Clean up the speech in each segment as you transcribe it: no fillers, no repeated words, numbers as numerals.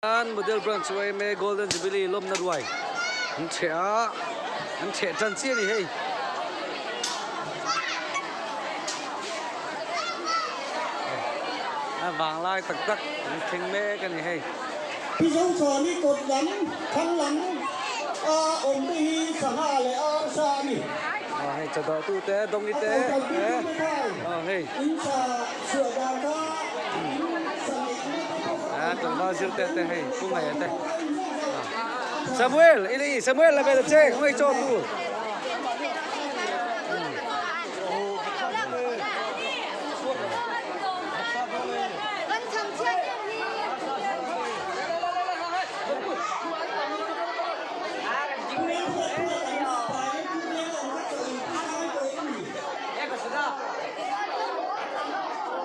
An Model Branch yma Golden Jubilee lawmna ruai an chheh a, an chheh tan chiah a ni hei. A vanglai tak tak an thleng mek a ni hei. Mizo chuan i kawt lam, thlang lam a awm te hi sangha leh arsa a ni. Aw hei chawdawh tu te, dawngi te, aw hei. In sa chhuah dan kha in sa neih na te pawh kha. A tlangval zir te te hei pu ngaih te. Samuel, ili Samuel la ve ta che, khawngaih chaw tu.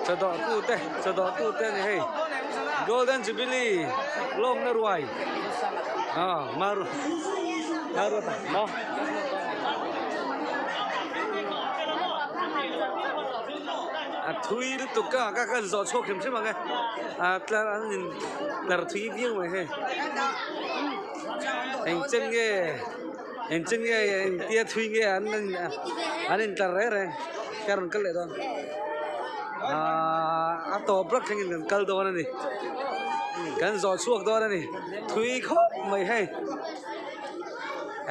Chawdawh tu te chawdawh tu te a ni hei Golden Jubilee lawmna ruai ah maru maru maw. A thui lutuk a ka kan zawh chhuak hrim hrim ang e a tlar an in tlar thui viau mai hei eng chen nge eng chen nge eng tia thui nge an an in tlar reng reng ka rawn kal leh dawn ahh a tawp rak thlengin kan kal dawn a ni kan zawh chhuak dawn a ni thui khawp mai hei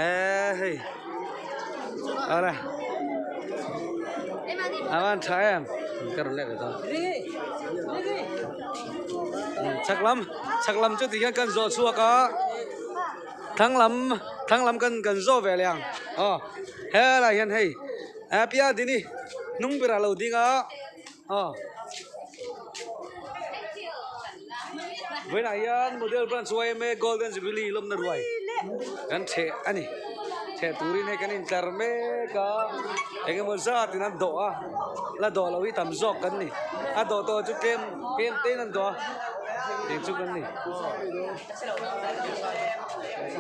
eee hei. Awle a van tha em ka rawn leh ve dawn chhak lam chhak lam chu tihian kan zawh chhuak a thlang lam thlang lam kan kan zawh ve leh ang aw helai hian hei a piah dini hnung berah a lo ding a aw vawiinah hian model branch yma golden jubilee lawmna ruai kan theh a ni theh turin hei kan intlar mek a eng emaw zat in an dawh a la dawh loh hi tam zawk kan ni a dawh tawh chu tlem tlem te in an dawh a tih chu kan ni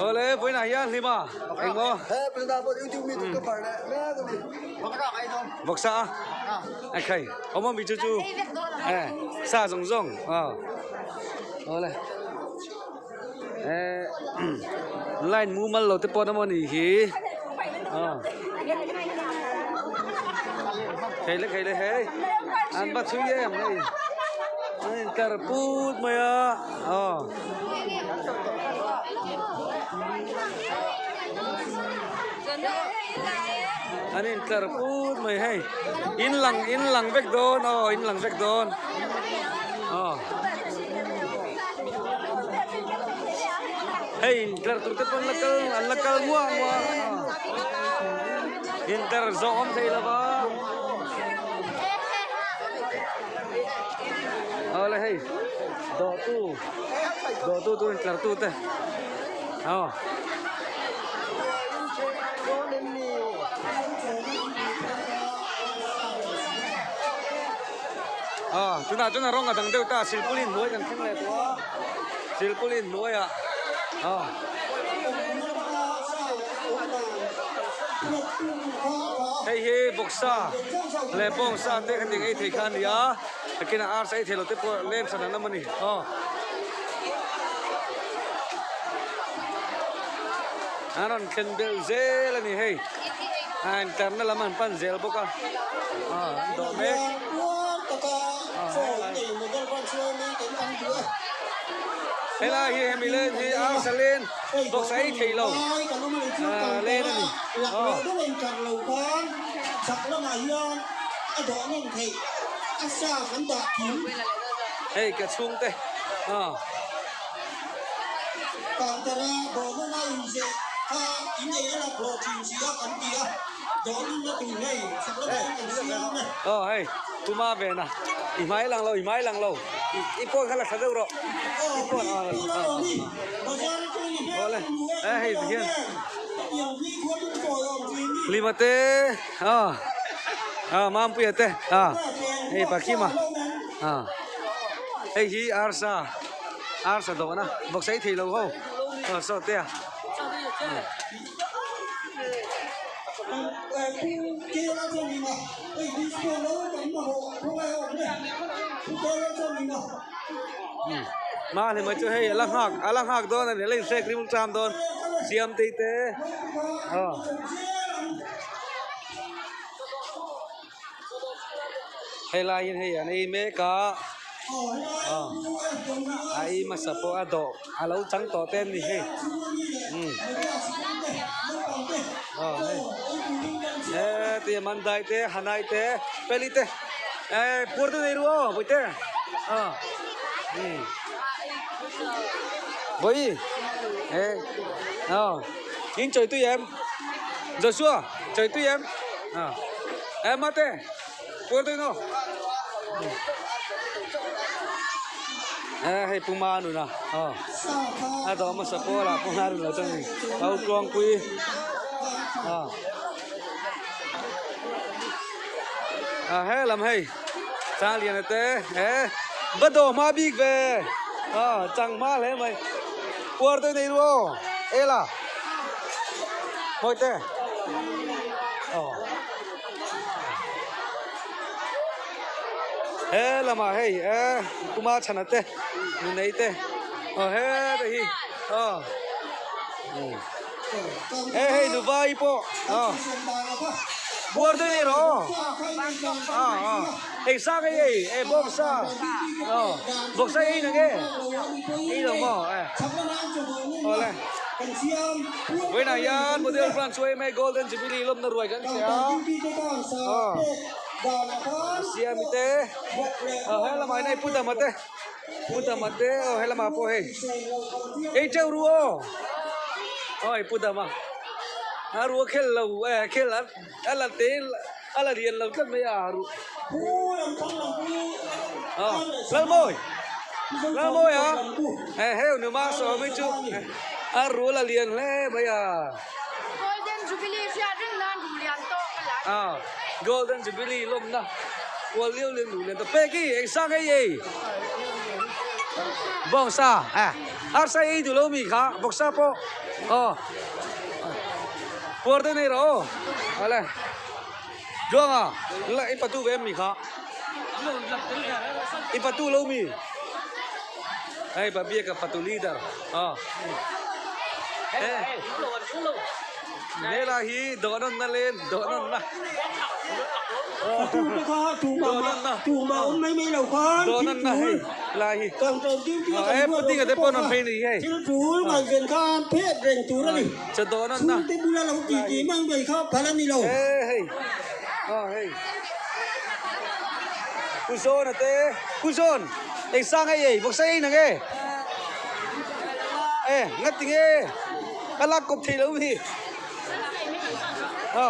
awle vawiinah hian hlima engmaw vawksa a a khai awm awm chu chu e sa zawng zawng aw awle e line mumal lo te pawh an awm a nih hi aw thei le thei le hei an va chhui em hei an intlar put mai a aw. An intlar put mai hei in lang in lang vek dawn aw in lang vek dawn aw hei intlar tur te pawn la kal an la kal muah muah intlar zawh awm thei lova awle hei dawhtu dawhtu tur intlar tu te aw. Aw tunah chuan a rawng a dang deuh ta silpauline hnuai kan thleng leh tawh a silpauline hnuaiah aw. Hei hi bawksa leh bawngsa te khatiang ei thei kha a ni a takin a arsa ei thei lo te pawh lem san an awm a ni aw. An rawn thlen belh zel a ni hei a intlarna lam an pan zel bawk a aw an dawh mek helai hi hemi len hi arsa len box a ei thei lo ah len a ni aw. Hei ka chhungte aw. Kangtara dawhnuna inzeh kha in ei a laklawh thin si a kan ti a, dawhnunna tur hei chak lamah hian kan siam e. Aw hei Puma vena i hmai lang lo i hmai lang lo i phone kha la tha deuh rawh i phone aw awle e hei ti hian Hlima te aw aw Mampuia te aw hei Pakhima aw hei hi Arsa. Arsa dawhna vawksa ei thei lo ho aw saw te a. Mahni mai chu hei a la nghak a la nghak dawn a ni a la inhrek rim ṭam dawn Siamtei te aw. Hei laiin hei an ei mek a aw a ei hmasa pawh a dawh a lo chang tawh te an ni hei umm aw hei he Mandai te Hanai te Peli te eh puar te nei ru aw Bawihte aw umm Bawihi eh aw in chawi tui em Joshua chawi tui em aw eh mate puar tui no eh hei puma nuna aw a dawh hmasa pawh lah puma nuna chuan au tluangpui aw a he lam hei Sangliana te eh va dawh hma bik ve aw chang hma hle mai puar te nei ru aw ela Mawite aw he lamah hei eh kuma chhana te nunei te aw he te hi aw Hei hei Dubai pawh aw buar te ni rawh aw aw hei sa ka ei e bawksa aw bawksa ei na nge ei lo maw e awle vawiinah hian model branch yma golden jubilee lawmna ruai kan hria aw siami te aw helamah hian hei pu dama te. Pu Dama te aw helamah pawh hei ei teuh ru aw aw pu Dama a ru a khel lo eh khel a a la te a la lian lo tlat mai a a ru aw Lalmawi Lalmawi a eh heu nu ma saw mai chu a ru a la lian hle mai a. Golden Jubilee hriat reng nan ru lian tawk a la a Golden Jubilee lawmna kual liau lian ru lian tawk pek i eng sang ei ei bawngsa eh arsa ei duh lo mi kha bawksa pawh aw puar deuh nei rawh aw awle Tluanga la i patu ve em mi kha i patu lo mi hei Babia ka patu leader aw Hela hi dawhnawn na len dawhnawn na dawhnawn na hei lai hi eh pudding a te pawh an phei ni hei chaw dawhnawn na eh hei aw hei Pu Zawn a te Pu Zawn eng sang ei ei vawksa ei nang e eh ngati nge ka lak kawp thei lo hi a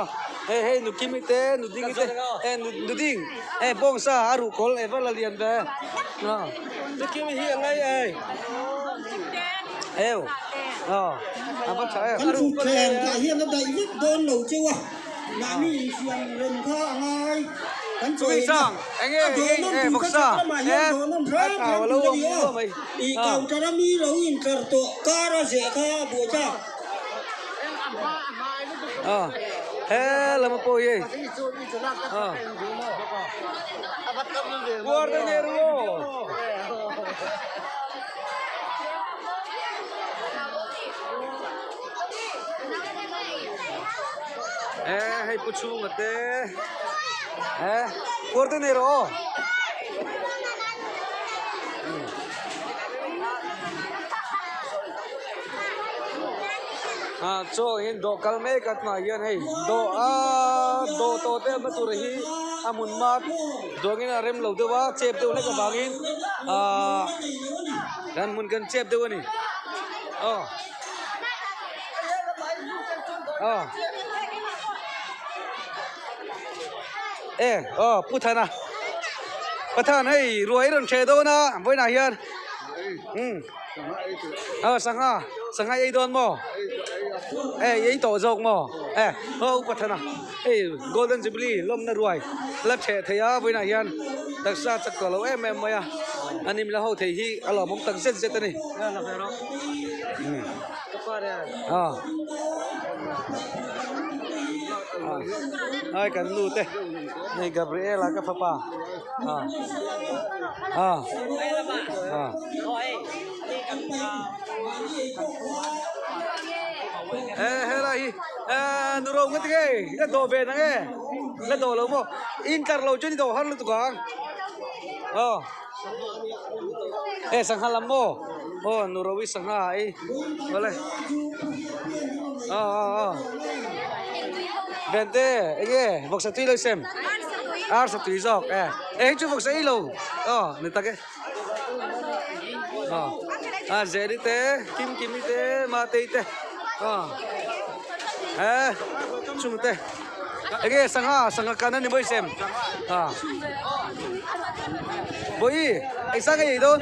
hei hei nu kimi te nu dingi te eh nu ding eh bawng sa a ruh kawl eh va la lian ve a nu kimi hi a ngai ei eu a a va tha em Kan thutthleng tah hian a daih vek dawn lo cheu a, mahni insiam rem kha a ngai. Kan chawi na a dawhnawn tur kha chak lamah hian dawhnawn hrang hrang tur a ni aw. I counter a mi lo intlar tawh kar a zeh kha a buai ta. Eh hei pu chhunga te eh puar te nei rawh aw ah chaw hian dawh kal mek a tunah hian hei dawh a dawh tawh te awmna tur hi a hmun mat duangin a rem lo deuh a chep deuh hlek avangin ah kan hmun kan chep deuh a ni aw. Aw e aw pu thana pathan hei ruai rawn hreh dawn a vawiinah hian umm aw sangha sangha ei dawn maw e ei tawh zawk maw e aw upa thana hei golden jubilee lawmna ruai la hreh thei a vawiinah hian taksa chak tawh lo em em mai a a nim la ho thei hi a lawmawm tak zet zet a ni. Ai kan nu te hei Gabriela ka fapa. Ah. Ah. Ah. E helai hi eh nu ro nge tinge la dawh ve nang e la dawh lo maw in tlar lo chuan i dawh har lutuk ang aw e sangha lam maw aw nu ro i sangha ei awle aw aw aw Vente enge vawksa tui lo sem arsa tui zawk e eng chu vawksa ei lo aw ni tak e. A Zeli te Kim Kimi te Matei te he chung te enge sangha sangha kan ani mawi sem a bawi eng sang nge ei dawn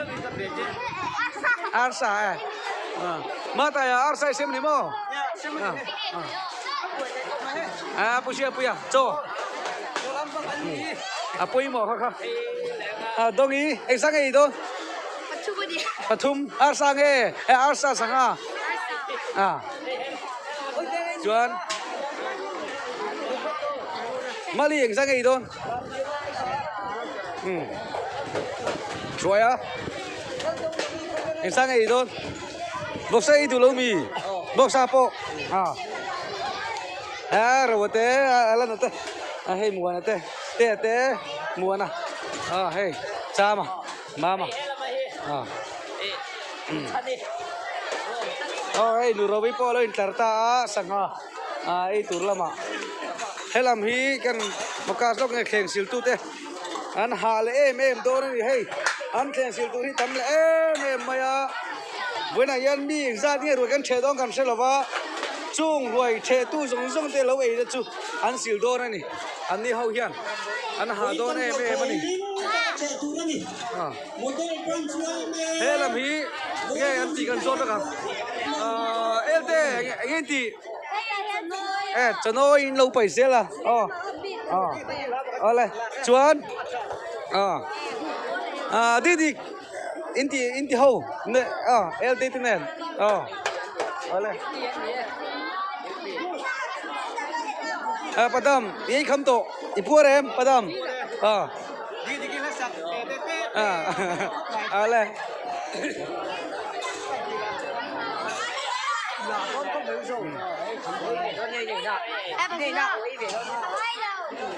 arsa e Matai ah arsa i sem ni maw a pu sia puia chaw a pawimawh kha kha a dongi eng sang nge i dawn pathum arsa nge e arsa sangha a chuan mali eng sang nge i dawn um hruai a eng sang nge i dawn bawksa i duh lo mi bawksa pawh a a ro te a la na te a hei muana te te te muana a hei chama mama a aw hei nu rovi pawh a lo intlar ta a sangha a ei tur lamah helam hi kan mawka zawk nge thleng sil tute an hah leh em em dawn a ni hei an thleng sil tur hi tam leh em em mai a vawiinah hian mi engzat nge ruai kan ṭheh dawn kan hre lo va chung ruai ṭheh tu zawng zawng te lo ei na chu an sil dawn a ni an ni ho hian an hah dawn em em a ni he lam hi nge an tih kan zawt vek ang ahh elte eng nge an tih e chanawi in lo paih zel a aw aw awle chuan ah ah didi in ti in ti ho ne ah elte te nen aw awle ah padam i ei kham tawh i puar em padam ah ah awle.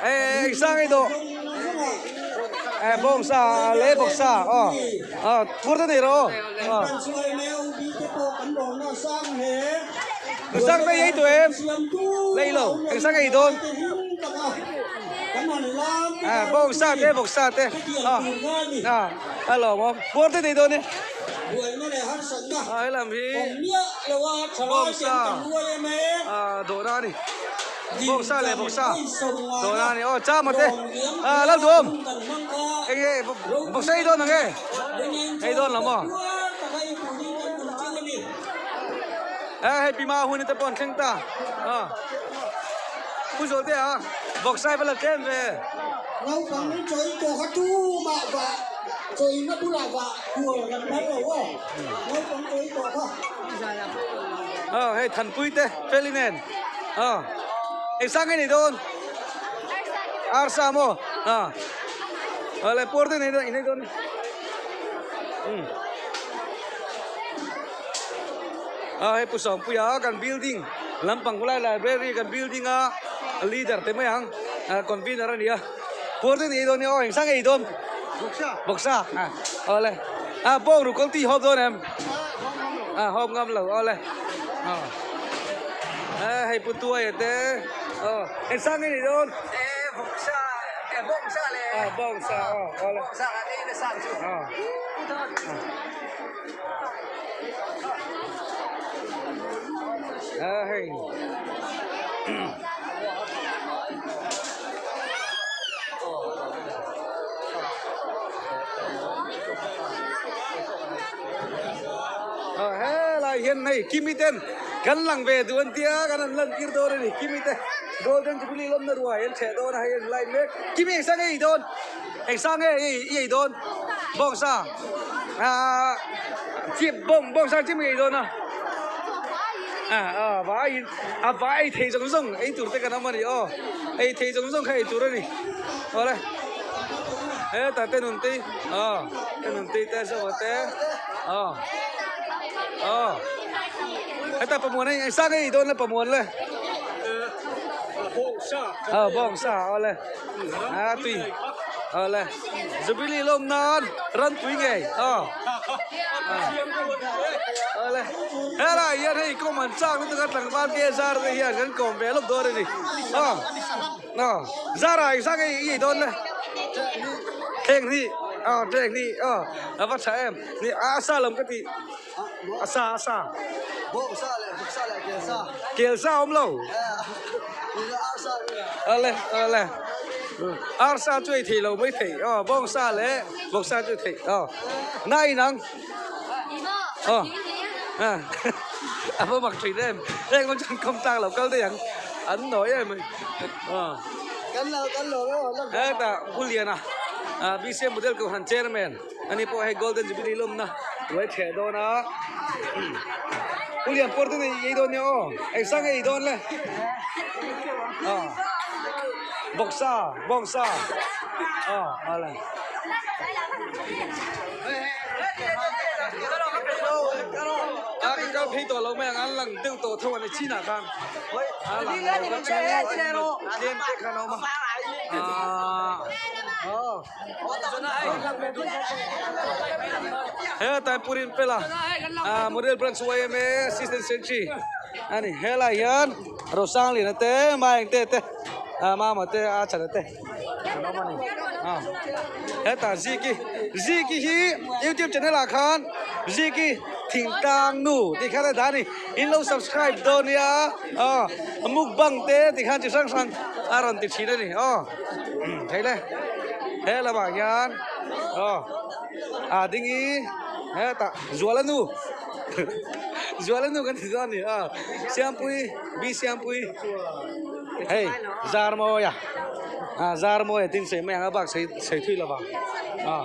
Ê sang ei dawh ê bawng sa leh bawk sa aw aw phur te nei rawh aw sang te ei tawh em lei lo eng sang ei dawn ê bawng sa te bawk sa te aw a lawm awm phur te nei dawn e a helam hi bawng sa ah dawhna a ni. Bawksa leh bawksa dawhna a ni aw chama te ah lal duhawm eng nge bawksa ei dawn ang e ei dawn lo maw eh hei pima hun te pawh an thleng ta ah pu zawlte a bawksa hi va la tlem ve. Naupang chawi tawh kha tumah vah chawina bulah vah kual kan phal lo aw naupang chawi tawh kha. Aw hei Thanpui te Feli nen aw eng sang nge nei dawn arsa maw aw awle pawr te nei dawn inei dawn um aw hei pu Sawmpuia kan building lampang khawlai library kan building a leader te mai ang convener a ni a pawr te nei dawn nia aw eng sang nge ei dawn bawksa awle a bawng ruh kawlti hawp dawn em. A hawp ngam lo awle a hei pu tuai te aw eng sang nge ni dawn e bawksa e bawksa le a bawksa aw awle bawksa ka nei na sang chu aw a hei Aw helai hian hei Kimi ten kan lang ve duh an tia kan han lan tir dawn a ni Kimi te Golden Jubilee lawmna ruai an chheh dawn a hei an lai mek Kimi eng sang nge i dawn eng sang nge i ei dawn bawngsa ah chip bawng bawngsa chip nge i dawn a ah ah vai a vai ei thei zawng zawng ei tur te kan awm a ni aw ei thei zawng zawng kha ei tur a ni awle. Hetah te nun te aw te nun te te zawh te aw aw hetah pamuan hei engsa nge i dawn le pamuan le aw bawng sa aw le a tui aw le jubilee lawm nan ranpui ngei aw aw le helai hian hei kawm an chak lutuk a tlangval te zar te hian kan kawm ve lawk dawn a ni aw. Aw zara eng sang i ei dawn le thleng hnih aw thleng hnih aw a va tha em ni a sa lam ka ti a sa a sa kel sa awm lo ale ale ar sa chu ei thei lo mai thei aw bawng sa leh bawk sa chu thei aw na inang aw a va mak thin em heng lam chuan kawm tlak lo kal daih ang an nawi em mai hetah Pu Liana BCM model kohhran chairman ani pawh hei golden jubilee lawmna ruai theh dawn a Pu Lian pawr te nei ei dawn nia aw engsa nge ei dawn le bawksa bawngsa aw awle. A kan kal phei tawh lo mai ang an lang deuh tawh tho a ni chinah khan a lang lo kha chu tlem te khan a awm a aah hetlai purin pela ah model branch yma assistant secretary a ni helai hian Rosangliana te Maengte te ah Mama te a chhana te. An awm a ni. A hetah Ziki Ziki hi youtube channel ah khan Ziki thingtlang nu tih khan a dah a ni. In lo subscribe dawn nia aw mukbang te tih khan chi hrang hrang a rawn ti thin a ni aw thei le he lamah hian aw a ding i hetah Zuala nu Zuala nu kan ti dawn a ni aw Siampui B Siampui hei Zarmawia. Ah zar mawi a tin sei mai ang a bak sei sei thui lo vang ah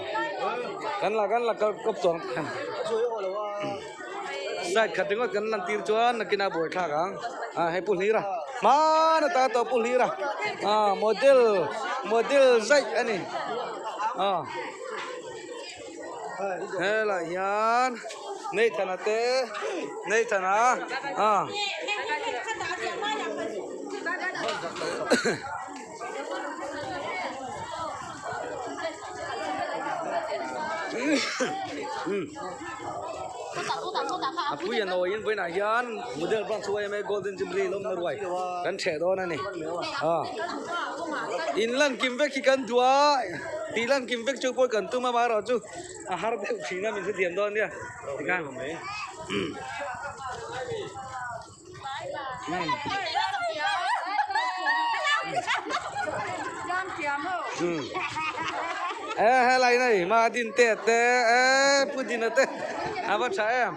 kan la kan la kal kawp chuang side khat ringawt kan lan tir chuan nakin a buai thlak ang ah hei pu hlir a hman ata tawh pu hlir a ah model model zaih a ni ah helai hian Nathan-a te Nathan-a ah. A pui a nawiin vawiinah hian model branch yma golden jubilee lawmna ruai kan ṭheh dawn a ni in lan kim vek hi kan duh a tih lan kim vek chu pawh kan tum a amaherawhchu a har deuh thin a min hrethiam dawn nia tikhan. E helai nei ma din te te e pu dina te a va tha em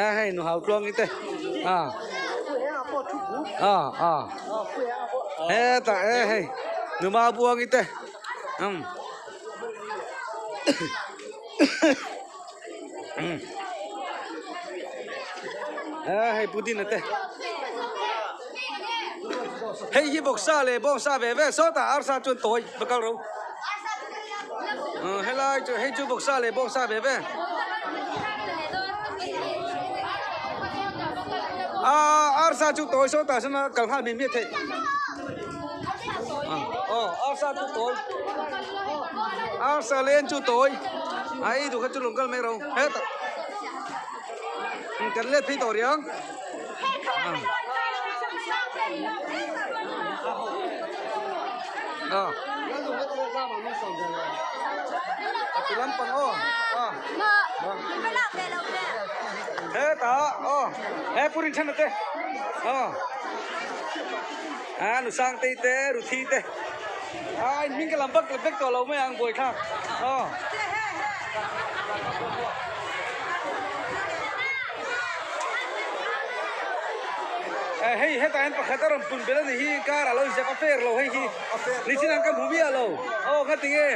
e hei nu hau tluang i te a a a e ta e hei nu ma buang i te um hei pudin ate hei hi bawksa leh bawngsa ve ve sawtah arsa chuan tawi va kal ro helai chu hei chu bawksa leh bawngsa ve ve a arsa chu tawi sawtah sawn a kal nghal mi mi a theih aw arsa chu tawi arsa len chu tawi a ei duh kha chu lawng kal mai ro hetah kan let phei tawh riang a a ti lampang aw a hetah aw he purin then ate aw. A nu Sangtei te Ruthi te a in hming ka lam vak vek tawh lo mai ang buai thlak aw. Hei hetah hian pakhat a rawn pun belh a ni hi car a lo inzep a fair lo hei hi nichin ang ka hmu miah lo aw ka ti nge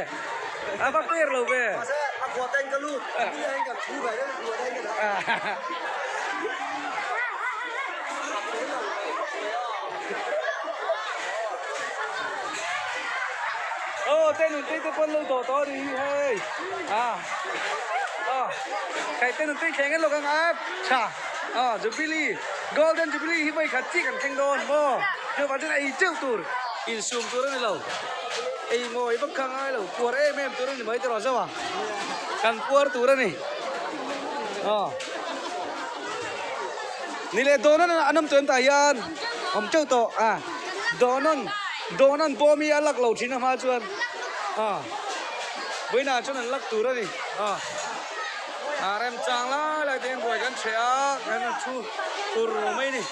a va fair lo ve. Aw Aw te nun tui te pawn lo dawh tawh a ni hi hei. A aw kai te nun tui thleng en lawk ang a tha aw Jubilee Golden Jubilee hi vawi khat chiah kan thleng dawn maw chuvang chuan ei teuh tur insum tur a ni lo ei ngawi vak kha ngai lo puar em em tur a ni mai tawh zauh a kan puar tur a ni aw ni leh dawn an an awm tawh em tah hian awm teuh tawh a dawn an dawn an pawh mi a lak lo thin a hma chuan a vawiinah chuan an lak tur a ni a a remchang lai lai te hian buai kan hreh a kan thu tur mai a ni.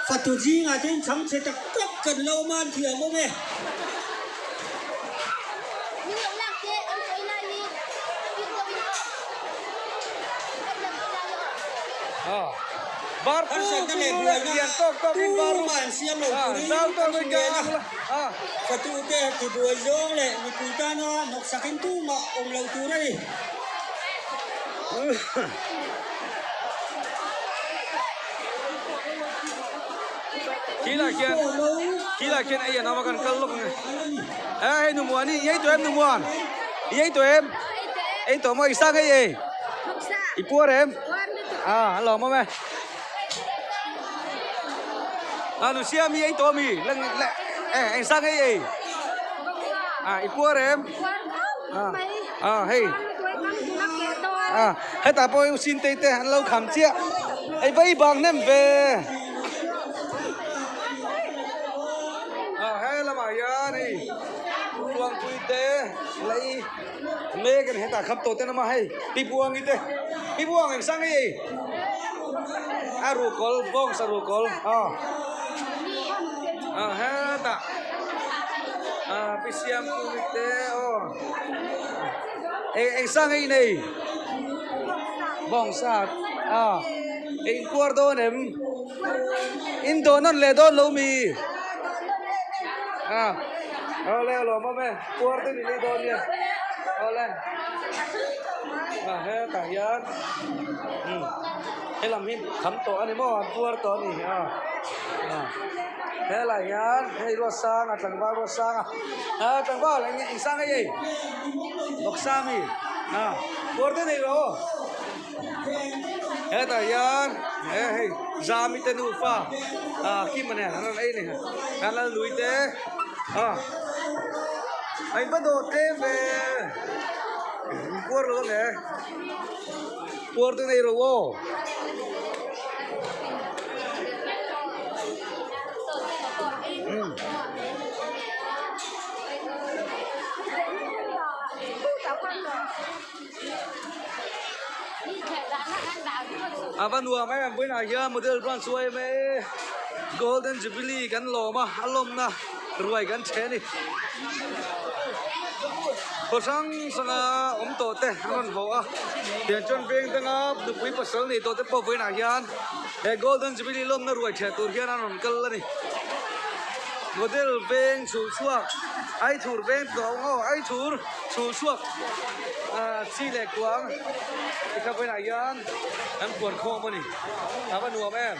Fatu zingah te in chhang chhe tak tak kan lo awm a an thiam awm e. Min lo lak teh an sawi lai hi bik deuh in aw an lam ei lai aw. Bar pu Harsatna pu leh leh buaina lian tawk tawk in bar tumah an siam lo turin zau kan tawk in ngen a. a. Fatu te tibuai zawng leh mipui tana hnawksak in tumah awm lo tur a ni. Khilai khian khilai khian ei an awm a kan kal lawk ang e hei nu muan i ei tawh em nu muan i ei tawh em ei tawh maw i sang ei ei i puar em a an lawm awm e a nu siam i ei tawh ami e eng sang ei ei a i puar em a a hei a hetah pawh hei sin te te an lo kham chiah ei va i bang hnem ve a he lamah hian hei tluangpui te lei mek a ni hetah kham tawh te an awm a hei pi buangi te pi buang eng sang ei a ruhkawl bawngsa ruhkawl a a hetah a pi siampuii te aw. Eng eng sa nge i nei? Bawngsa a eng kuar dawn em? In dawh nawn leh dawn lo mi? A awle a lawm awm e kuar te min ei dawn nia awle a hetah hian umm helam hi kham tawh a ni maw an puar tawh a ni a helaiah hian hei ruatsanga tlangval ruatsanga. A tlangval eng eng sang ei ei bawksa mi a kawr te nei rawh aw hetah hian he hei zami te nufa a kim ania an rawn ei a ni an lal nui te a a in va dawt tlem ve in puar lo ang e puar te nei rawh aw. A va nuam em vawiinah hian model branch uai em e golden jubilee kan lawm a a lawmna ruai kan chhe a ni khaw hrang hranga awm tawh te an rawn haw a tiang chuan veng danga nupui pasal nei tawh te pawh vawiinah hian he golden jubilee lawmna ruai chhe tur hian an rawn kal a ni. Model veng chhul chhuak Aithur veng tawh ang aw Aithur chhul chhuak ah chi leh kuang tikha vawiinah hian an puan khawm a ni a va nuam em.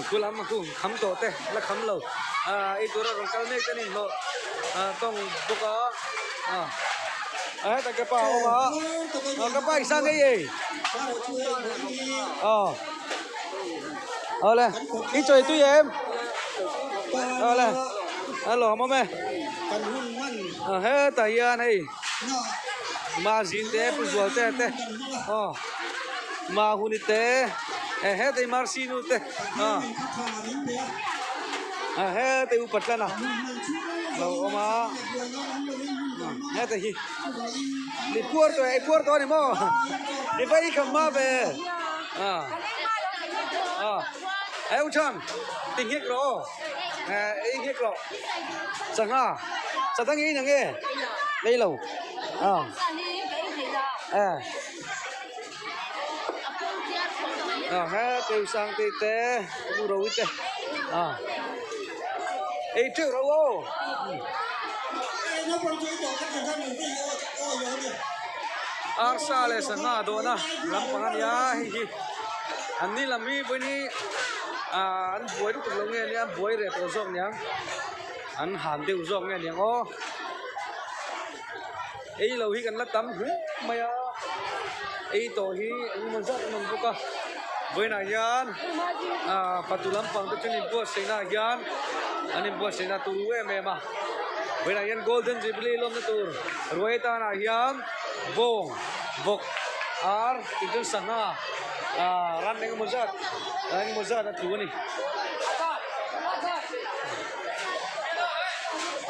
Khu lam a khu kham tawh te la kham lo ah ei tura rawn kal mek te an inhlawh ah tawng bawk a ah a hetah ka pa a awm a ah ka pa i sang ngei ei aw awle i chawi tui em awle a lawm awm e ah hetah hian hei Mazin te Pu Zualte te aw Mahuni te eh hetei Marcy nu te ah ah hetei upa tlan a lo awm a hetei hi mi puar tawh ei puar tawh a ni maw mi va i kham hma ve ah ah eh u Chhan ti nghek rawh aw eh ei nghek rawh sangha satang i in ang e nei lo ah eh. Ah he teu sang te te mu ro te ah ei teuh ro aw. Arsa leh sangha dawhna lampang a nia hei hi an ni lam hi vawiin ah an buai lutuk lo nge nia an buai reh tawh zawk niang an han deuh zawk nge niang aw ei lo hi kan la tam hle mai a ei tawh hi engemaw zat an awm bawk a vawiinah hian ah fatu lampang te chuan inbuatsaihna ah hian an inbuatsaihna turu em em a vawiinah hian golden jubilee lawmna tur ruai atanah hian bawng vawk ar tih chuan sangha ah ran engemaw zat engemaw zat a tlu a ni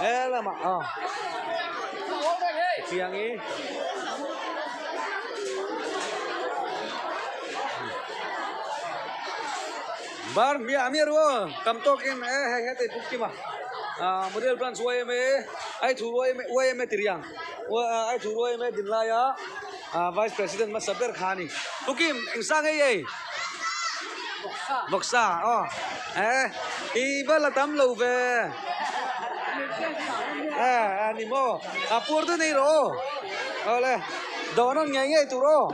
he lamah aw chiang i Bar miah miah ru aw tam tawkin e hei hetei puk kim a ah model branch yma ai thu yma ti riang ai thu yma din laia ah vice president hmasa ber kha a ni pu kim eng sang ei ei vawksa aw e i va la tam lo ve e a ni maw a puar deuh nei rawh aw awle dawh nawn ngei ngei tur aw.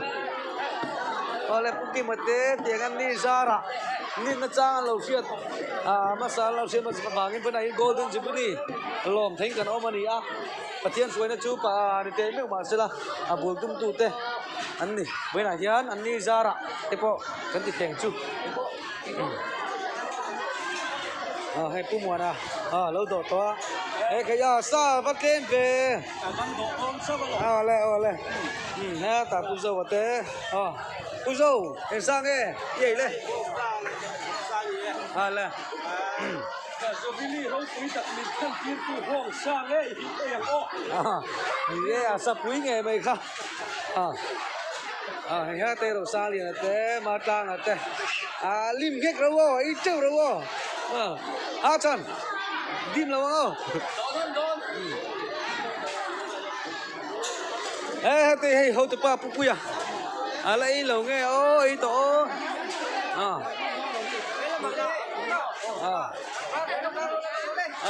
Awle Pu Kima te tiang an ni zarah nitna chang an lo hriat ah hmasa an lo hriat hmasa avangin pawhin ah Golden Jubilee lawm theihin kan awm a ni a, Pathian hruaina chu pa ni teh meuh mah sela a bul tumtu te an ni vawiinah hian an ni zarah te pawh kan ti thleng chu ah hei Pu Muana ah lo dawh tawh a he khaih a sa va tlem ve. Awle awle hetah Pu Zo a te aw Pu Zo eng sang nge i ei le awle ni e a sapui ngei mai kha a hei hete ro sang lian a te matlang a te a lim nghek ro aw ei teuh ro aw a chuan dim lo ang aw. He heti hei hotupa Pupuia a la ei lo nge aw ei tawh aw a a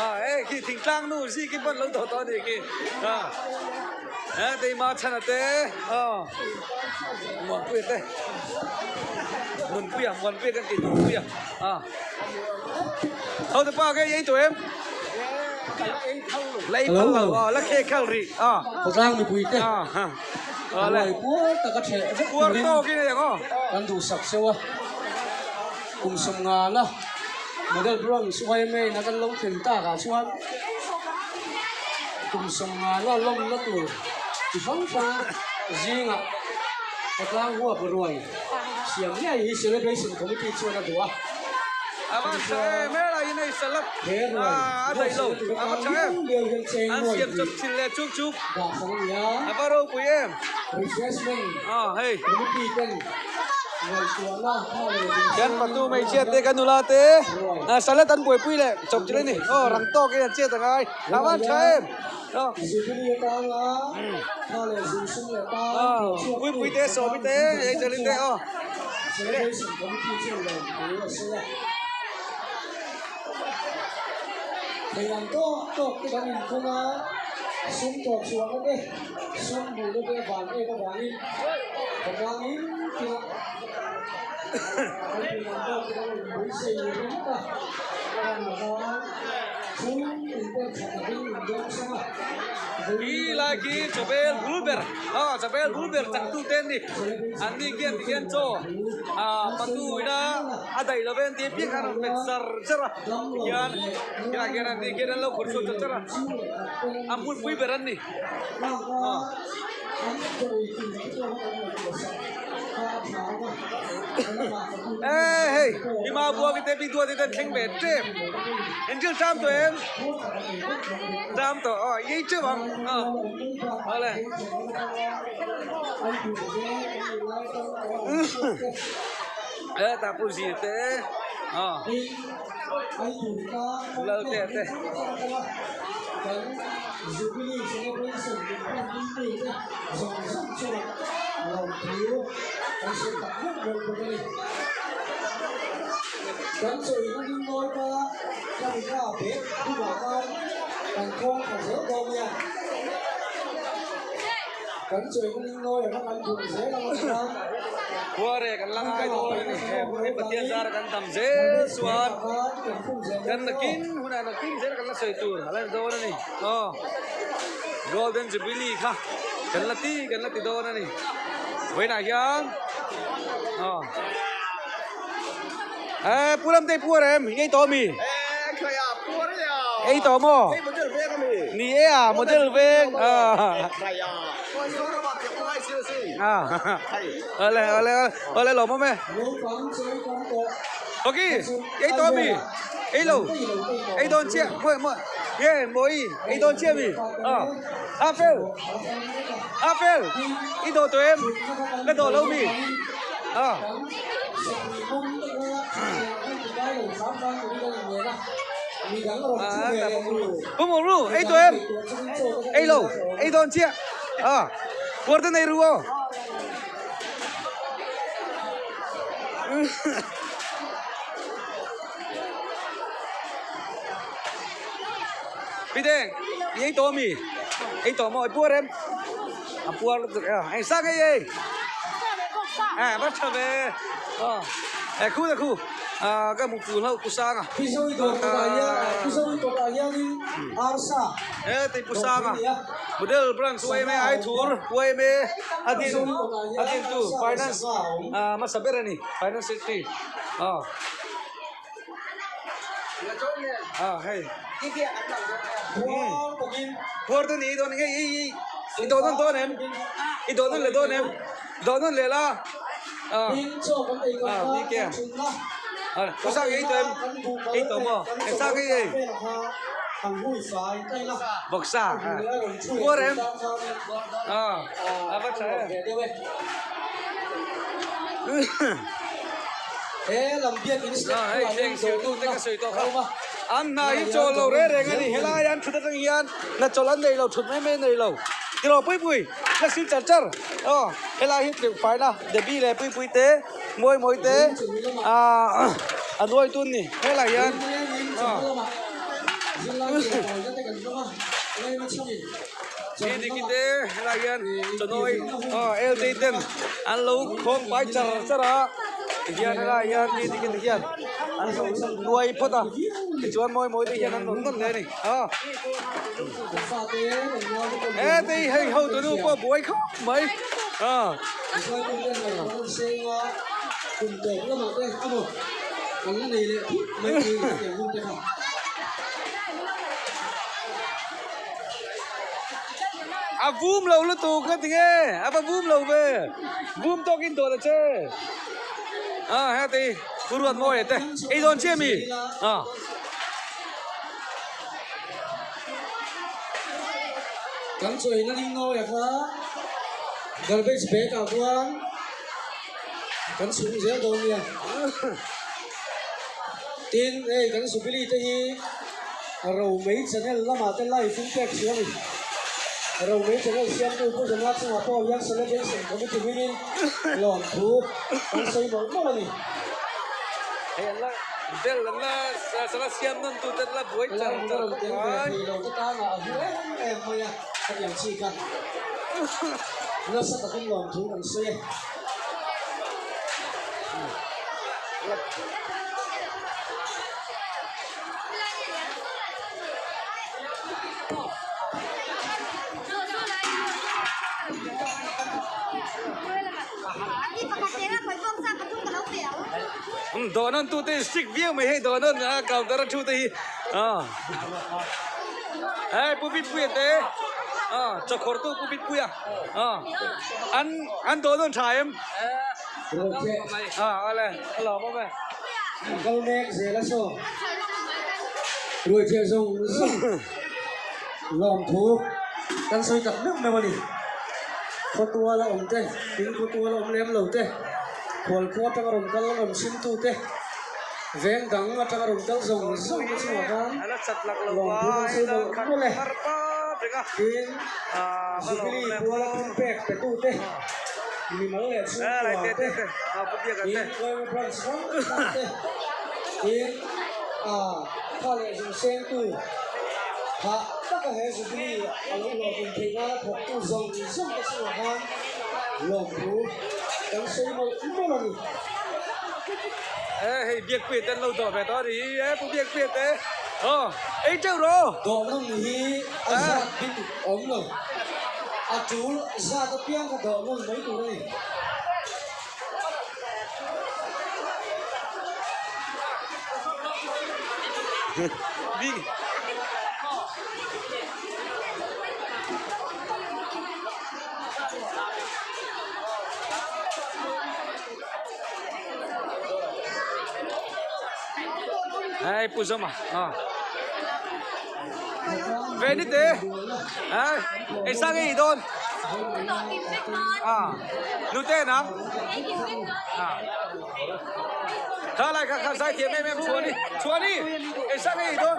a hei khi thingtlang nu zi khi pawn lo tawh tawh a nih khi a heti ma chhana te aw Muanpuia te Nunpuia Muanpuia kan tih Nunpuia a hotupa kei ei tawh em. Khawtlang mipuite ruai puar taka ṭheh vek turin kan duhsak seuh a, kum sawmngana Model Bronze yma in a kan lo thlen takah chuan kum sawmngana lawmna tur chi hrang hrang zingah khawtlang huap ruai siam ngei hi Celebration Committee chuan a duh a. He ruai buatsaihna tur atan liau liau hian cheng nuai hnih dah sak a ni a. Refreshment committee ten ngaihtuahna tha leh duhsakna ruai ruai hian Jubilee atanga tha leh zung sum leh tan thawhchhuaktu khawtlang mipui zawng zawng chungah Celebration Committee chuan lawmthu a sawi a. Thei ang tawk tawk te kan inkhung a, sum tawp chhuahna te, sum hmuhna te van em avangin khawtlang in tina kan thei ang tawk te kan rawn beisei ringawt a, a ran lova chhung inpek tha takin indawngsawng a. Hi lai khi chawbel bul ber aw chawbel bul ber changtu te an ni an ni khian tikhian chaw ah patu ina a daih lo ve an tih apiang khan a rawn pet zar zar a tikhian khilaiah khian an ni khian an lo khawrh chhuak char char a a hmunpui ber an ni aw. E hei mi mau buang te mi duat te thleng ve tep engthil tam tawh em tam tawh aw ei teuh ang aw awle e tah pawh zir te aw lal te te. Kan chawina ding nawi kha ka mi kha bag bulah khan kan khawng thla zel dawn nia. Kan chawi na ning nawi ang a kan bum zel ang a chuan. Khuare kan la ngai dawn a ni. He hun hi Pathian zara kan dam zel chuan kan nakin hunah nakin zel kan la sawi tur a la ni dawn a ni. Aw Golden Jubilee kha kan la ti kan la ti dawn a ni. Vawiinah hian aw Eh Pu Ramtei pu a rem i ei tawh ami? Ei tawh maw? Ni e a model veng Awle awle awle lawm awm e. Ok ei tawh ami? Ei lo ei dawn chiah mawi mawi nge mawi ei dawn chiah ami? A fel a fel i dawh tawh em? Ka dawh lo mi? Pu Mawru ei tawh em? Ei lo ei dawn chiah a puar te nei ru aw. Pi Deng i ei tawh ami? Ei tawh maw? I puar em? A puar lutuk e a eng sang ei ei eh va tha ve eh khu ta khu ah ka hmu pul hlauh pu sanga eh tei pu sanga model branch yma ai thur yma a din a din tu finance ah hmasa ber a ni finance secretary ah ah hei puar te ni dawn hei hei i dawh nawn dawn em i dawh nawn leh dawn em dawh nawn leh la ah ah ni ke ah pu sang ei tawh em ei tawh maw eng sang ei ei bawksa ah puar em ah a va tha em. Hei thleng sirtute ka sawi tawh kha an hna hi chawl lo reng reng a ni helai an thut atang hian hna chawlh an nei lo thut mai mai an nei lo tiraw puipui la sil char char aw helai hi tleuh faina Debbie leh puipui te mawi mawi te ah a nuai tun ni helai hian aw. Ni diki te helai hian chawnawi aw LT ten an lo khawm pai char char a tihian helai hian ni diki te hian an lo nuai phawt a tichuan mawi mawi te hian an rawn nawn leh a ni aw he te hi hei ho tunu pawh buai khawp mai aw. A vum lo lutuk ka ti nge a va vum lo ve vum tawk in dawt a che a heti pu ruat mawi te ei dawn chiah mi a. Kan chawi na ding nawi a kha garbage bag ah khuan kan chhung zel dawn nia tin hei kan jubilee te hi. Romei channel lamah te live in pek si a ni. Romei channel siamtu Pu Zana chungah pawh hian Celebration Committee hmingin lawmthu kan sawi mawlh mawlh a ni. Hei an la bell an la sala siam nawn tu te an la buai char char khawp mai. Helai hmun a rawn tel ve thei lo te tana a hlu em em mai a hetiang chi kha nasa takin lawmthu kan sawi a. Dawhnawn tute hi strict viau mai hei dawhnawn a counter a thu te hi ah hei pu Bitpuia te ah chawkhawr tu pu Bitpuia ah an an dawhnawn tha em ah awle a lawm awm e. Kal mek zel a saw. Ruaithiah zawng zawng lawmthu kan sawi tak meuh meuh a ni. Khawtuala awm te, tin khawtuala awm lem lo te, khualkhua atanga rawn kal rawn chhimtu te, veng dang atanga rawn kal zawng zawng te chungah khan lawmthu kan sawi mawlh mawlh e. Tin, Jubilee puala thilpek petu te, mimal leh chhungkua te, tin Uaima branch hrang hrang te, tin kha leh zung sengtu Hah taka he Jubilee a lo hlawhtlin theih nana thawktu zawng zawng te chungah khan lawmthu kan sawi mawlh mawlh a ni. E hei Biakpuia te an lo dawh ve tawh a ni e Pu Biakpuia te aw ei teuh rawh. Dawhnawn hi a zat bik awm lo, a tul zat apiang kha dawhnawn mai tur a ni. Hei Pu Zama a ve ni te hei ei sang ei dawn a nute nang a kha lai kha kha zai thiam em em chhuani chhuani ei sang ei dawn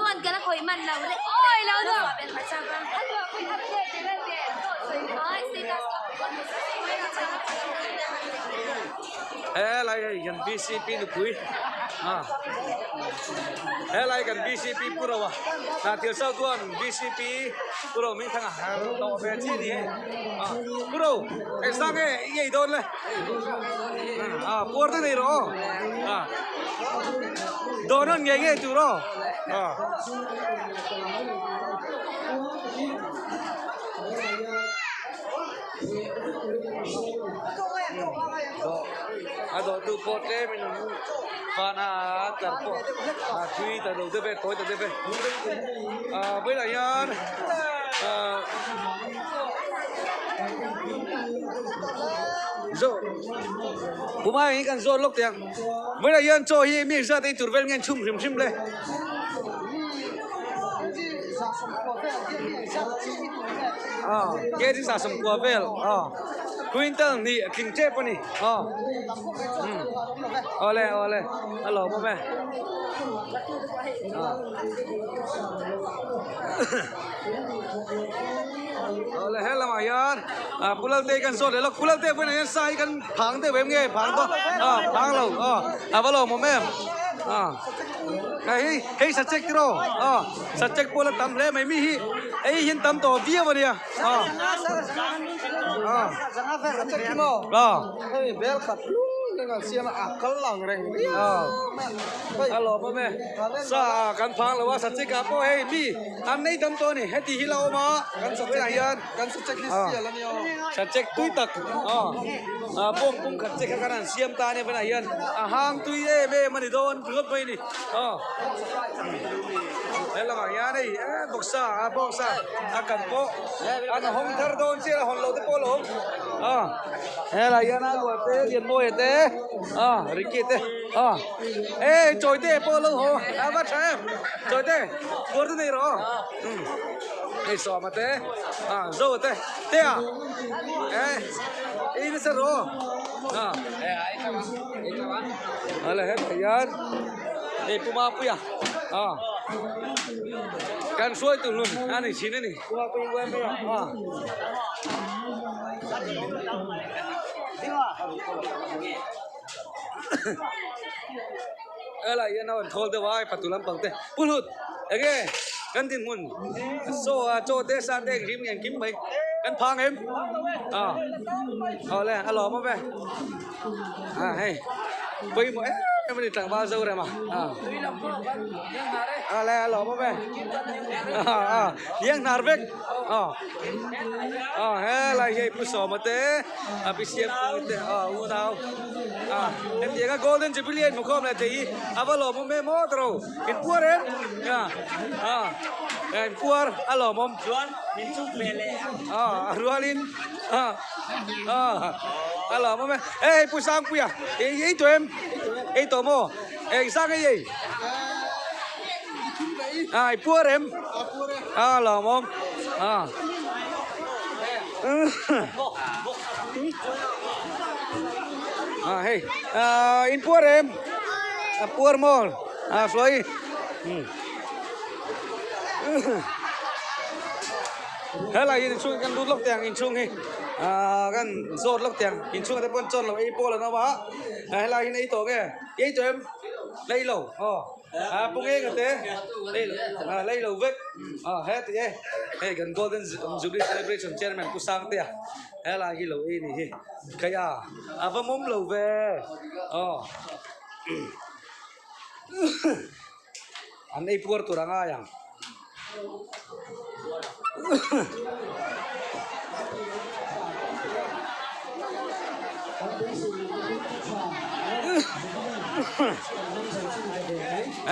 He lai hei kan BCP nupui a he lai kan BCP pu ro a hna thil sau chuan BCP pu ro min thang a tawh ve chi ni hei a pu ro engzah nge i ei dawn le a puar te nei rawh aw a dawn rawn ngei ngei tur aw a. A dawhtu pawh tlem in an van a tlar pawh a thui ta lo deuh e tawi ta deuh e ah vawilah hian ah zawh pumai hi kan zawt lawk teh ang vawilah hian chaw hi mi zat ei tur vel nge an chhum hrim hrim le. Kg 29 vel quintal hnih a tling tep a ni awle awle a lawm awm e awle he lamah hian pu Lalte kan zawt leh lawk pu Lalte pawhin hian sa hi kan phang deuh em nge phang dawn phang lo a va lawm awm em. Hei hei sachek tiraw aw sachek pawh la tam hle mai mi hi ei hian tam tawh viau a nia aw aw hei bel khat lung reng an siam a a kal lang reng aw a lawm awm e sa kan phang lo a sachek ah pawh hei mi an nei tam tawh a ni heti hi la awm a kan sachek ah hian kan sachek hi sial a nia aw sachek tui tak aw bawng pum khat che kha kan han siam ta a nia banah hian a hang tui em em a ni dawn ringawt mai a ni aw he lamah hian hei bawksa a bawksa a kan pawh an hawng thar dawn chiah a hawn loh te pawh a lo awm aw helaiah hian a luah te Lianmawia te aw Ricky te aw hei Chawite pawh a lo haw a va tha em Chawite kawr te nei rawh aw hei Sawma te ah Zoa te te a eh ei nasa rawh aw ah hetah hian hei Pu Mapuia ah kan hruai tu hlun a ni thin a ni Pu Mapuia ah. Helai hian a rawn thawl deuh a fatu lampang te Pu Hlut enge kan dinhmun saw a chaw te sa te engkim engkim mai kan phang em a awle a lawm awm e a hei pawimawh em em a ni tlangval Zorema a awle a lawm awm e a liang hnar vek a a helai hi hei Pu Sawma te a pi Siam Pui te a unau a hetianga Golden Jubilee a inhmukhawm leh thei hi a va lawmawm em aw tawrh inpuar em a a inpuar a lawmawm chuan min chuk ve leh a a rualin a a a lawmawm e hei Pu Sangpuia ei ei tawh em ei tawh maw eng sang ei ei a inpuar em a lawmawm a. À hei, à in puar em? À puar maw? À suai. Helai hi inchhung kan lut lawk teh ang inchhung hi à kan zawt lawk teh ang inchhung ah te pawh an chawn lo ei pawl an awm a helai hian ei tawh nge ei tawh em? Lei lo aw a pu nge nga te lei lo a lei lo vek a he ti e hei kan golden jubilee celebration chairman pu sangtea helai hi lo ei ni hi kei a a va mawm lo ve aw an ei puar tur a ngai ang.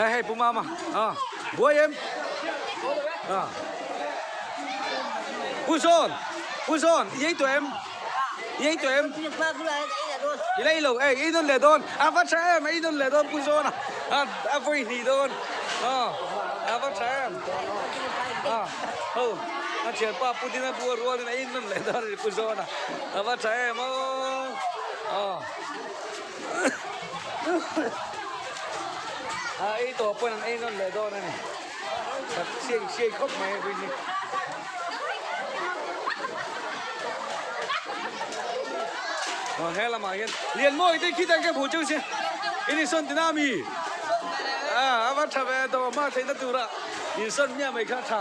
Ê hei pu mama à buai em à pu John pu John i ei tawh em i ei tawh em i la ei lo ei ei nawn leh dawn a va tha em ei nawn leh dawn pu John a a vawi hnih dawn a a va tha em a ho a thianpa pu Dina bua rualin a ei nawn leh dawn a ni pu John a a va tha em aw a a ei tawh pawn an ei nawn leh dawn a ni siai siai khawp mai a hi. Aw he lamah hian lian mawi te khi tan ka hmuh cheu sia in insawn tina ami a a va tha ve dawh hma theihna tura insawn miah mai kha a tha.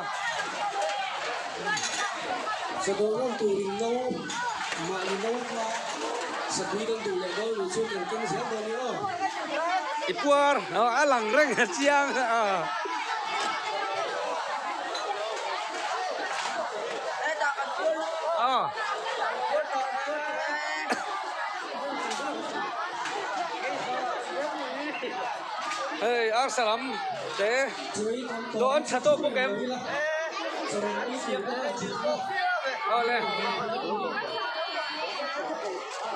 Sadawh ngam turin no mahni no kha sakui kan duh leh dawn nih chuan kan keng zel dawn ni aw. I puar a lang reng a chiang a. Hei arsa lam te dawh an tha tawk bawk em? Awle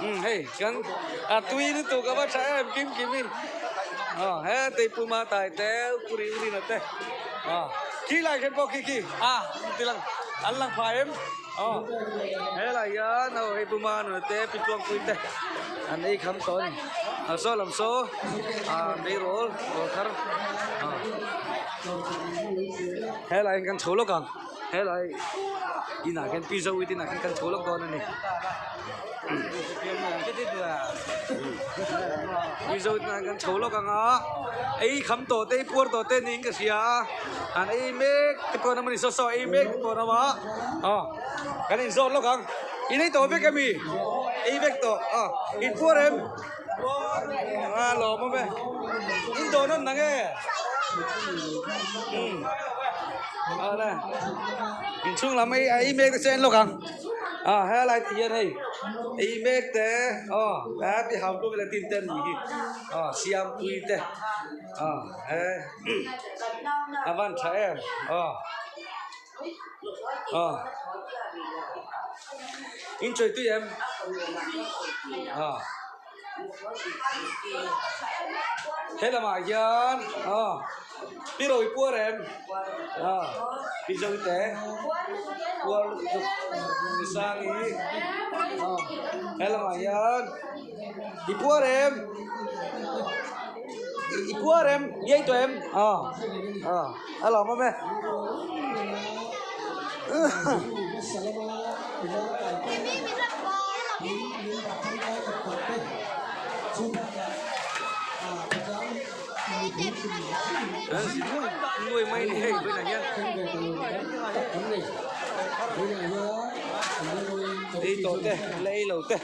umm hei kan a tui lutuk a va tha em kim kim in aw he tei puma tai te puri uri na te aw khi lai khen pawh khi khi a ti lang an lang phai em aw helai hian aw hei puma nuna te pi tluangpui te an ei kham tawh a ni a saw lam saw ah tleirawl rawl thar ah helai hian kan chho lawk ang helai inah khian pi zo te inah khian kan chho lawk dawn a ni pi zo te inah kan chho lawk ang a ei kham tawh te ei puar tawh te niin ka hria a an ei mek te pawh an awm a ni saw saw ei mek te pawh an awm a aw kan inzawt lawk ang in ei tawh vek ami ei vek tawh aw in puar em a lawm awm e in dawh nawn nang e umm awle inchhung lam ei ei mek te chu a en lawk ang a helai te hian hei ei mek te aw he ti hau tu vel tin te an nih hi aw siampui te aw he a van tha em aw aw in chawi tui em aw he lamah hian aw pi ro i puar em aw pi zo te puar lutuk ni sang hi aw he lamah hian i puar em i puar em i ei tawh em aw aw a lawm awm e. Nuai mai ni hei vawiinah hian ei tawh te la ei lo te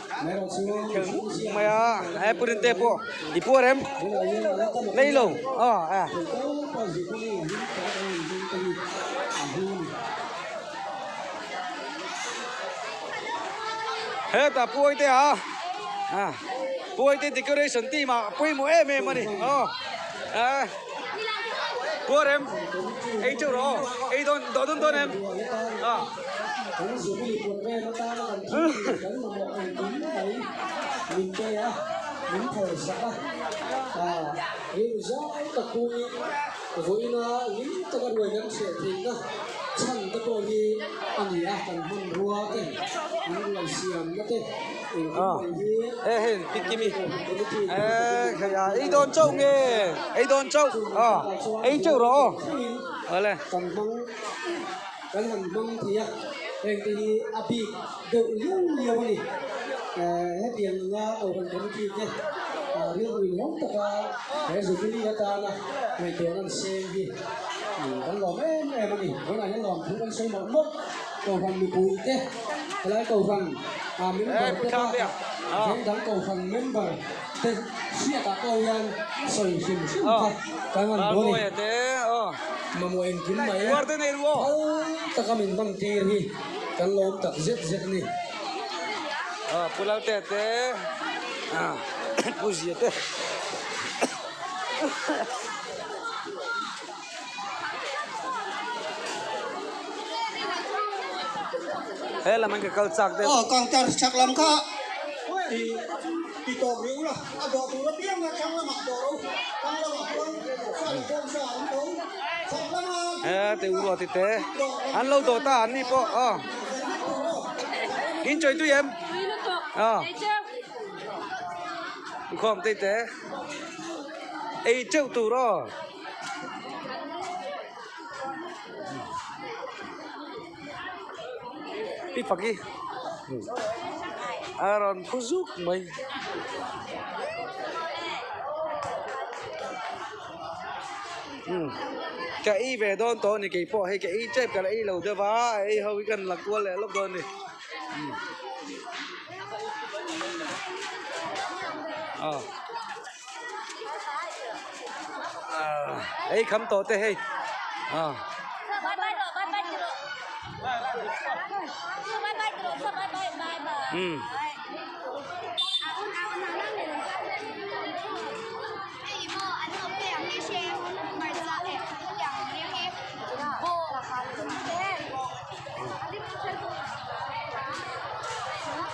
khel mup mai a he purin te pawh i puar em la ei lo aw a. Hetah puai te a a puai te decoration team ah pawimawh em em a ni aw a puar em ei teuh rawh aw ei dawn dawh dawn dawn em a. Vawiina lim taka ruai kan hriat theihna chhan te pawh hi a ni a, kan hmanrua te, an ruai siamna te engkim mai hi E hei pi kimi e khai a ei dawn chauh nge ei dawn chauh a ei chauh rawh aw awle kan hmang kan han hmang thei a heng te hi a bik deuh liau liau a ni hetiang anga kohhran committee te. Rilru inhawng taka he Jubilee atana ngaihtuahna an seng hi kan lawm em em a ni. Vawiinah hian lawmthu kan sawi mawlh mawlh. Kohhran mipuite, helai kohhran member te bakah veng dang kohhran member te hriatah pawh hian sawi hrim hrim kha kan han dawn a ni. Mamawh engkim mai phal taka min hman tir hi kan lawm tak zet zet a ni. Pu Lalte te Pu Zia te. He lam an ka kal chak deuh. Aw counter chhak lam kha i ti tawp rih ula a dawh tur apiang a thlang lamah dawh ro thlang lamah chuan sa leh bawng sa an tho chhak lama He te u ruah ti te an lo dawh ta an ni pawh aw in chawi tui em aw inkhawm te te ei teuh tur aw. Pi Faki a rawn phu zuk mai. Ka ei ve dawn tawh a ni keipawh hei ka ei tep ka la ei lo deuh va ei ho hi ka la kual leh lawk dawn a ni. Ei kham tawh te hei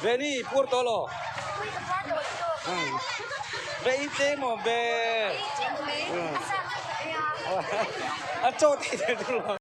Veni puar tawh lo. Ve i te maw ve. A chaw thei der dur lo.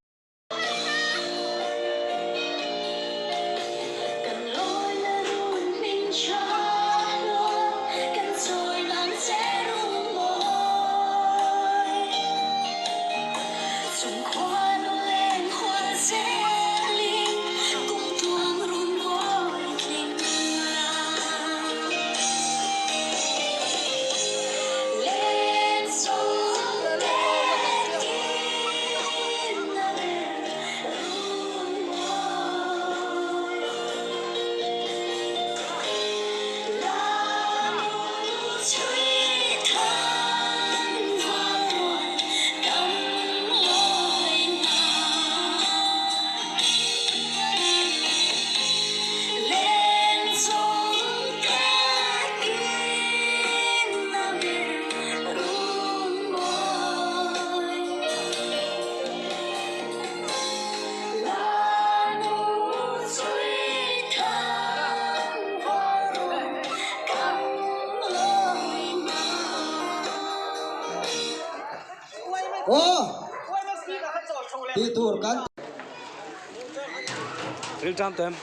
Ril ṭam tawh em?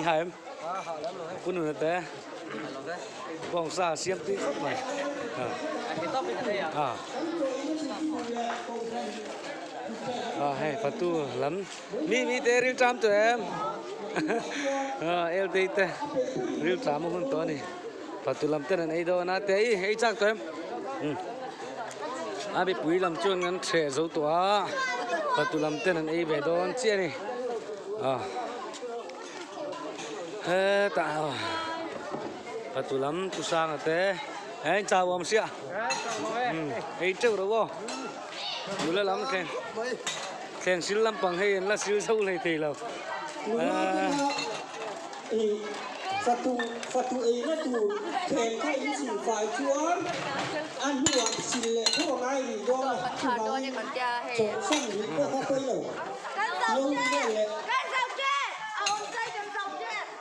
I ha em? Pu Nuna te bawngsa a siam tui khawp mai. Hei fatu lam mi mi te ril ṭam tawh em? Eltei te ril ṭam a hun tawh a ni. Fatu lam ten an ei dawn a te i ei chak tawh em? A mipui lam chuan an hreh zo tawh a, fatu lam ten an ei ve dawn chiah a ni. Hetah fatu lam chu sanga te he in chau awm sia ei teuh ro aw nula lam thleng thleng sil lampang hei an la sil zo hlei thei lo. I fatu fatu eina tur khel kha in sil fai chuan a hnuah sil leh tho a ngai rih dawn a, chuvangin chawlhsan rih pawh kha pawi lo. Lo vel leh.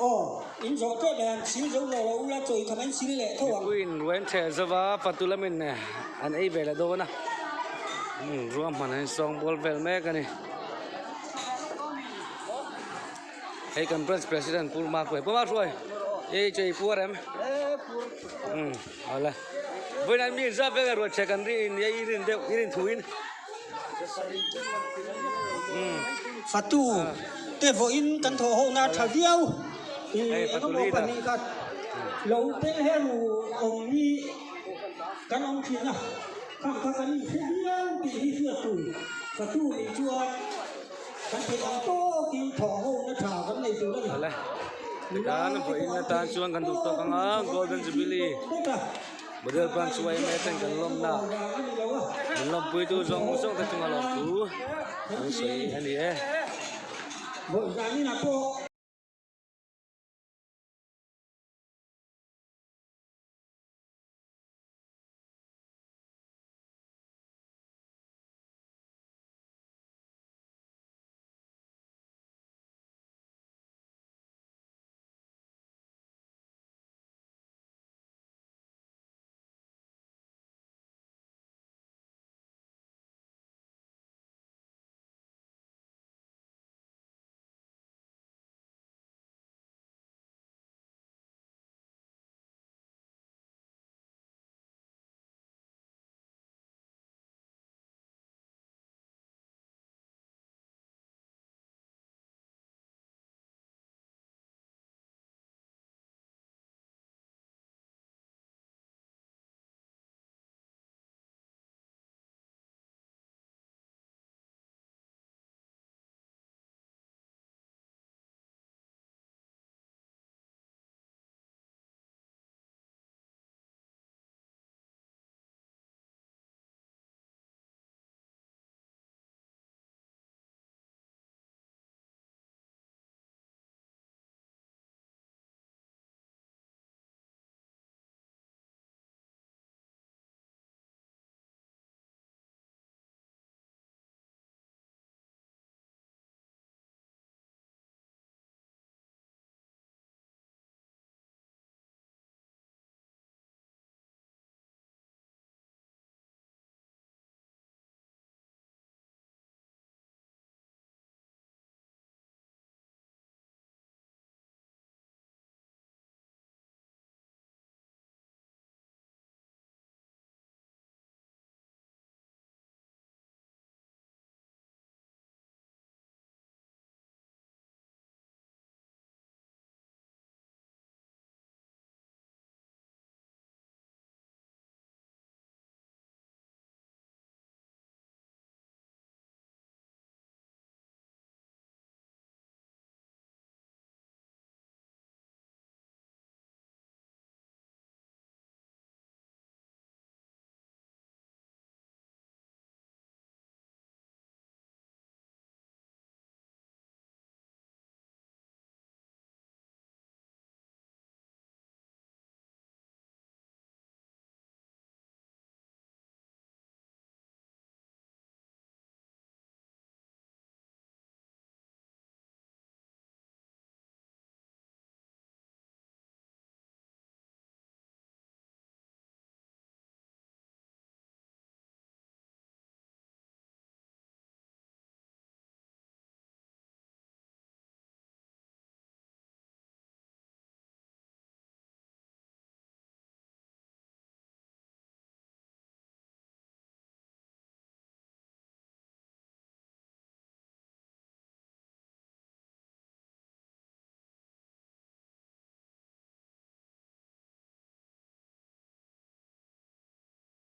Aw, in zawh tep leh han sil zo lo lo ula chawi kha an sil leh tho ang. Mipuiin ruai an theh zova fatu lamin an ei ve leh dawn a, ruahman an sawngbawl vel mek a ni. Hei kan branch president Pu Makhuai Pu Makhuai ei chei puar em um awle vawiin an mi inzap vek a ruat che kan ri in i rin deuh i rin thu in um Fatu te vawiin kan thawh ho na tha viau i engemaw pahnih khat. Lo tel heru awm hi kan awm thin a, khang kha kan inhre viau tih hi hriat tur fatu nih chuan kan theih ang tawkin thawh hona tha kan nei tur a ni. Awle, tikhan vawiin atan chuan kan duh tawk ang a, Golden Jubilee Model Branch yma ten kan lawmna min lawmpuitu zawng zawng te chunga lawmthu an sawi a ni e. Vawiin zaninah pawh.